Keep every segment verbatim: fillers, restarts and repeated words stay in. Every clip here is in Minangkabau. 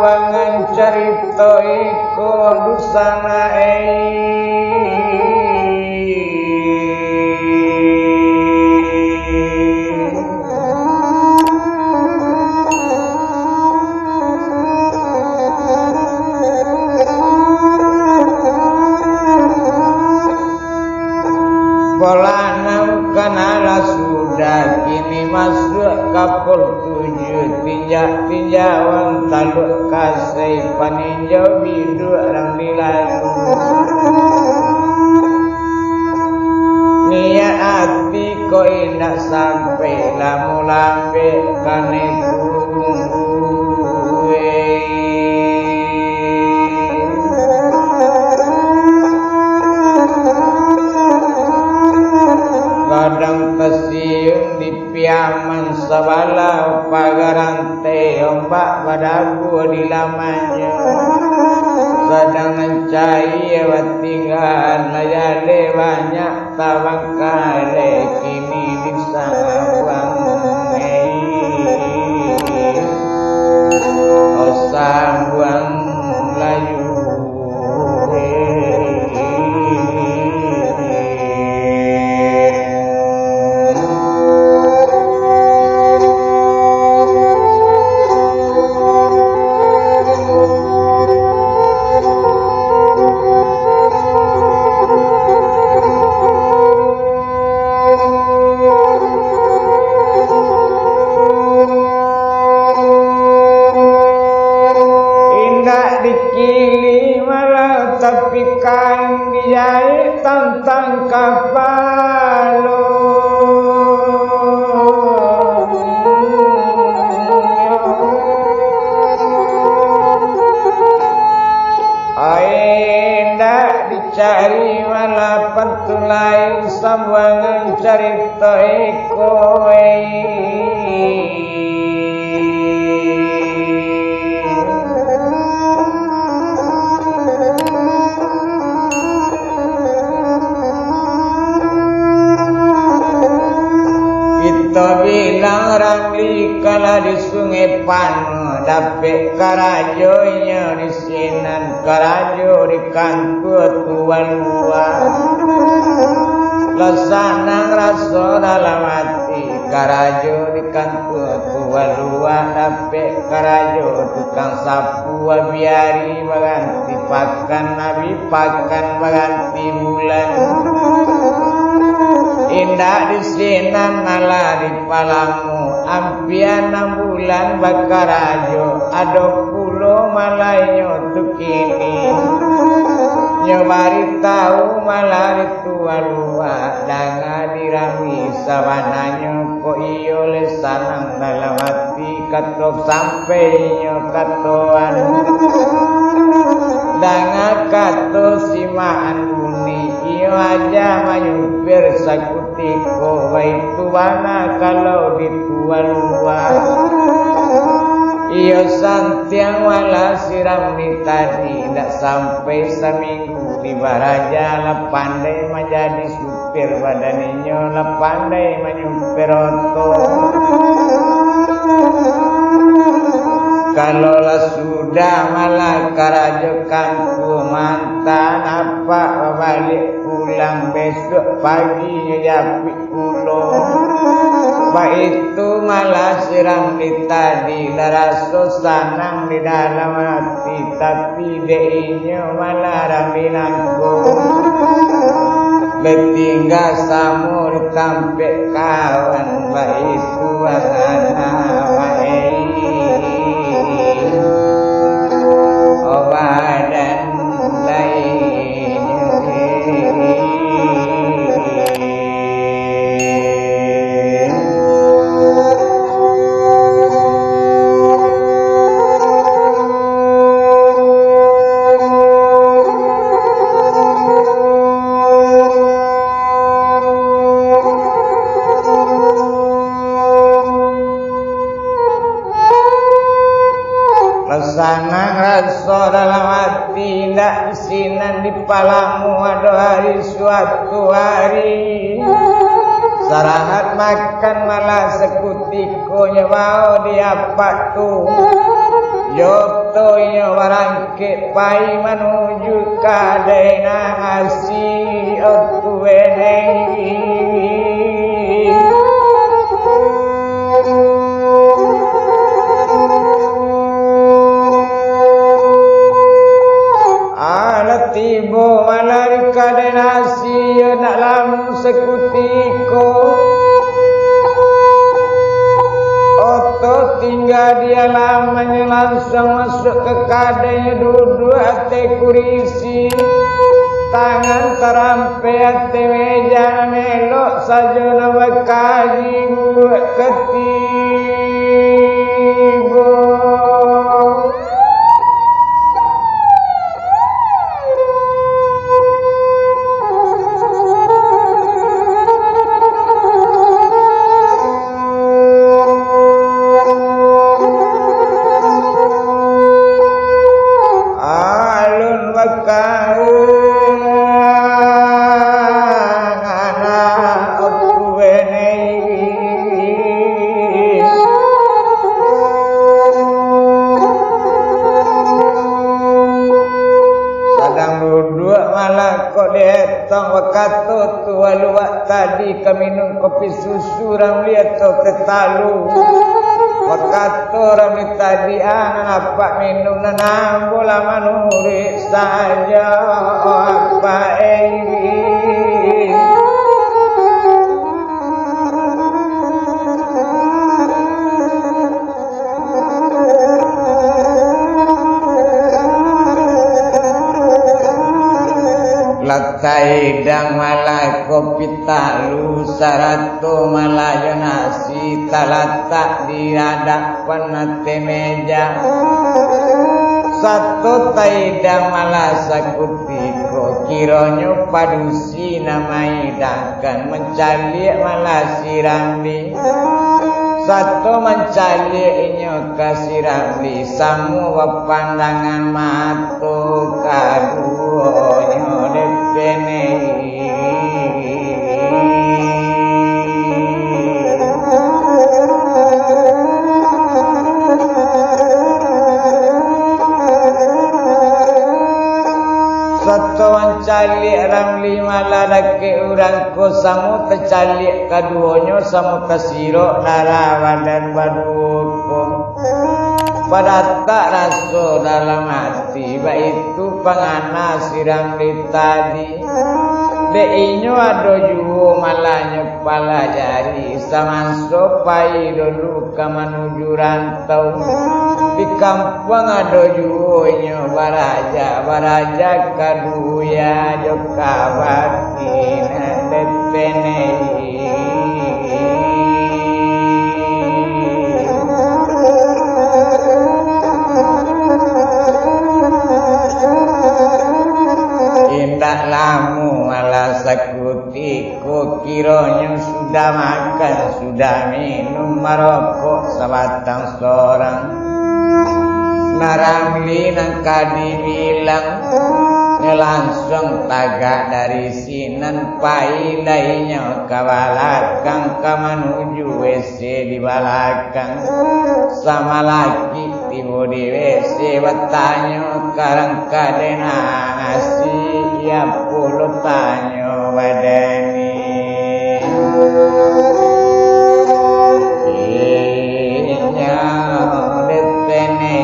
Jangan carito iko dusanak e. Polah nan kana lah sudah, kini masuak ka pol tujuah, tinjak-tinjauan taluak kasai, paninjau biduak rang dilalu. Niat ati ko indak sampai, lamo lambek kanai tunggu. Gadang tasiung di piaman, sabalah pagarang teh, ombak badabuah di lamannyo. Sadang mancari batinggalan, layah le banyak tabangkalai, kini disambuang, eh, oh, sambuang layu, eh. Indak dikilik malah, tapi kain dijahik tantang kapalo. Ai, indak dicari malah pantun lain, sambuangan carito iko, eh. Kito bilang Ramli kalah di Sungai Panuah, dapek karajo inyo di sinan, karajo di kantua Tuan Luak. Lah sanang raso dalam ati, karajo di kantua Tuan Luak, dapek karajo tukang sapu, abiari baganti pakan, abi pakan baganti bulan. Indak di sinan malah di Palamu, ampia anam bulan bakarajo, ado pulo malah inyo tu kini. Nyo baritau malah di Tuan Luak, danga di Ramli, sabananyo kok iyo le sanang dalam ati, kato sampai inyo katoan. Danga kato si Maan Buni, iyo aja manyupir sakutiko, baitu bana kalau di Tuan Luak. Iyo santiang malah si Ramli tadi, indak sampai saminggu di baraja, lah pandai manjadi supir, badan inyo lah pandai manyupir oto. Kalau lah sudah malah karajo kantua, mantan apak babaliak pulang, bisuak pagi nyo japuik pulo. Baitu malah si Ramli tadi, lah raso sanang di dalam ati, tapi dek inyo malah Ramli nangko, batingga samo di tampek kawan, baitu bana bae. Obadan lain. Sanang raso dalam ati, indak di sinan di Palamu, ado hari suatu hari. Sarahat makan malah sakutiko, nyo bao di apak tu. Yo Inyo barangkek pai manuju ka Denasi Otuweneng. Alah tibo malah di ka Denasi, iyo nak lamo sakutiko. Oto tingga di alamannyo, lansuang masuak ka kadainyo, duduak ateh kurisi, tangan tarampek ateh meja, elok sajo nan bakaji buruak katibo. Alun bakal anak Otuweneng. Sadang duduak malah kok dietong, bakato tu waluak tadi ka minum kopi susu Ramli atau teh talu. Bakato Ramli tadi, ah, nan apak minum, nan ambo lah manuruik sajo, apak eh. Lah taidang malah kopi talu, sarato malah jo nasi talatak di adapan ateh meja. Sato taidang malah sakutiko, kironyo padusi nan maidangkan, mancaliak malah si Ramli. Sato mancaliak inyo ka si Ramli, samo bapandangan mato kaduonyo depene. Sato mancaliak Ramli malah dakek urang ko, samo tacaliak kaduonyo, samo tasirok darah badan baduo ko. Padatak raso dalam ati, baitu pangana si Ramli tadi. Dek inyo ado juo malah nyo palajari, samanso pai dulu ka manuju rantau. Di kampuang ado juo inyo baraja, baraja ka dunia jo ka batin depene. Indak lamo alah sakutiko, kironyo sudah makan, sudah minum, marokok sabatang sorang. Nah, Ramli nan ka dibilang, nyo lansuang tagak dari sinan, pai lai nyo ka balakang, ka manuju W C di balakang. Samalaki tibo di W C, batanyo ka rang ka Denasi, apo lo tanyo badani. Inyo depene.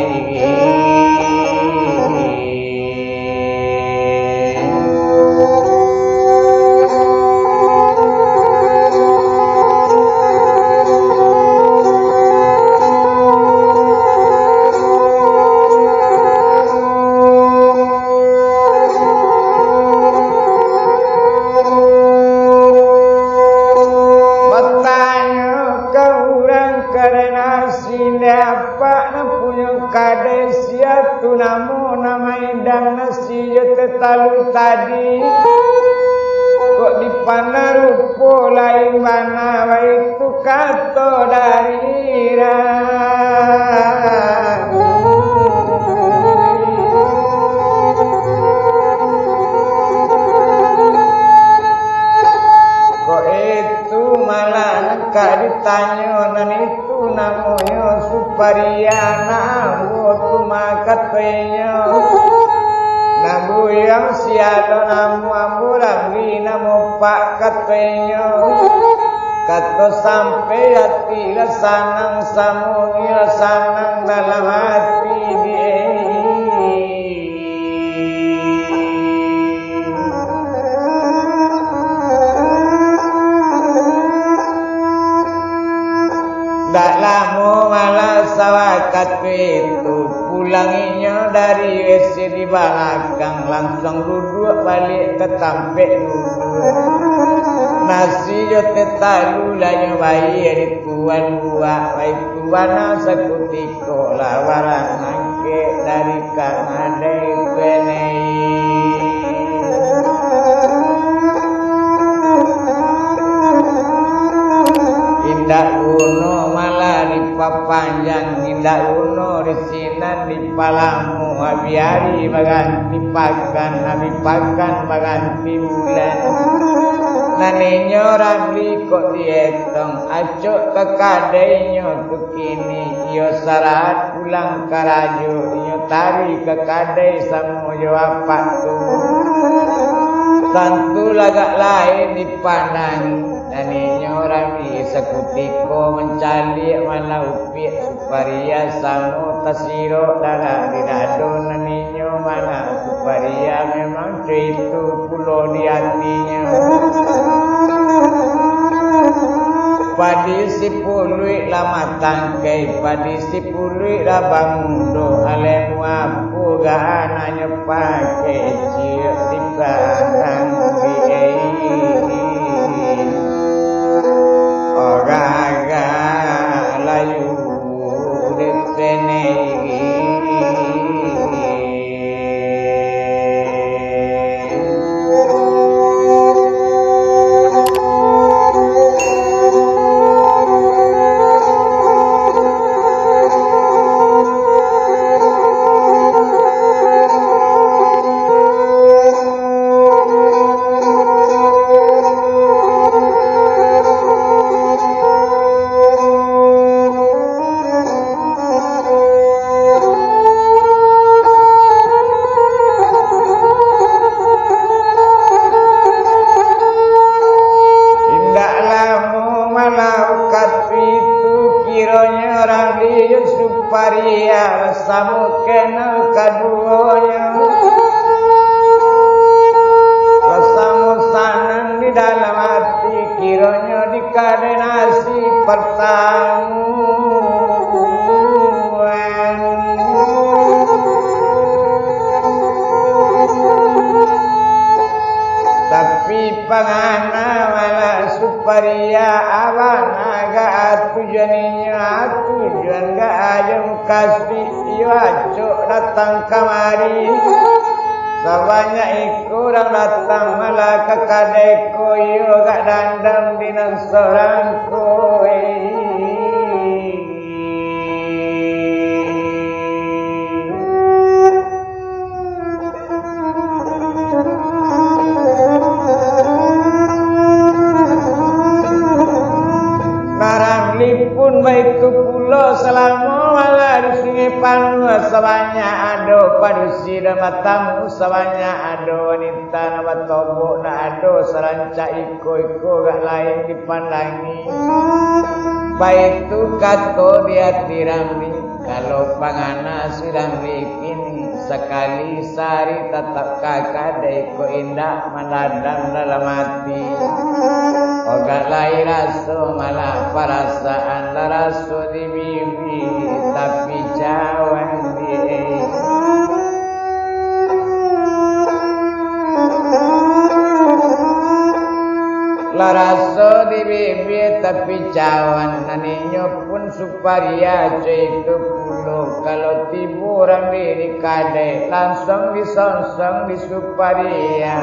Batanyo ka urang karena sinde apak nan punyo kadai sia tu namo nan maidang nasi jo teh talu tadi. Kok dipandang rupo lain bana, baitu kato dari urang. Kok itu malah nan ka ditanyo, nan itu namonyo Suparia, nan ambo tu mangko Katonyo, nan buyuang si ado namo ambo Ramli, namo Pak, katonyo. Kato sampai ati lah sanang, samo nyo sanang dalam ati, di. Ndak lamo malah sawakatu itu, pulang inyo dari W C di balakang, langsuang duduak baliak ka tampek duduak. Nasi jo teh talu lah inyo bayia di tuan buak, baitu bana sakutiko lah barangkek dari kadai. Indak guno malah dipapanjang, indak guno di sinan dipalamo, abih ari baganti pakan, abih pakan baganti bulan. Nan inyo Ramli kok dietong, acok ka kadai inyo tu kini, iyo sarahat pulang karajo, inyo taruih ka kadai samo jo apak tu. Tantu lah agak lain dipandangi, nan inyo Ramli sakutiko mancaliak malah upiak Suparia samo tasirok darah di dado, nan inyo malah Suparia memang co itu pulo di atinyo. Padi sipuluik lah matangkai, padi sipuluik lah bamudo, alemu apo gananyo pakai ciek di padang di. Orang-orang layu di sini. Indak lamo malah wakatu itu, kironyo Ramli jo Suparia basamo kenal kaduonyo. Basamo sanang di dalam ati, kironyo di kadai nasi partamuan. Tapi pangana malah Suparia, abah naga atujuan inyo, atujuan gak ajo mukasuik, iyo acok datang kamari. Sabanyak iko urang datang malah ka kadai ko, iyo gak dandam di nan sorang ko, eh. Barang lipun baitu pulo salamo malah di Sungai Panuah, sabanyak ado padusi dan batamu, sabanyak ado wanita nan batobok, nan ado sarancak iko-iko gak lain dipandangi. Baitu kato di ati Ramli, kalau pangana si Ramli kini, sakali sahari tatap ka kadai ko indak manadam dalam ati. Ogah lai raso malah parasaan, lah raso di bibia tapi cawan di. Lah raso di bibia tapi cawan, nan inyo pun Suparia co itu pulo. Kalau tibo Ramli di kadai, lansuang disongsong di Suparia.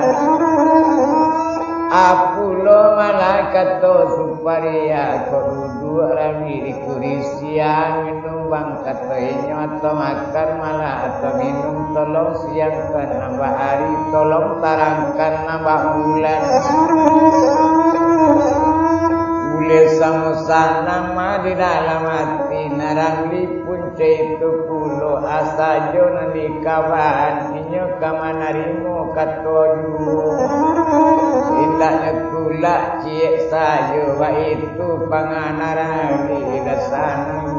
Apulo malah kato Suparia, kok duduak Ramli di kurisi, minum bang, kato inyo, atau makan malah atau minum, tolong siangkan nambah ari, tolong tarangkan nambah bulan. Buliah samo sanang mah di dalam ati, nan Ramli pun Itu pulo asajo nan dikawan, inyo ka manarimo kato juo. Indaknyo tulak ciek sajo, baitu panganaran di dasanan.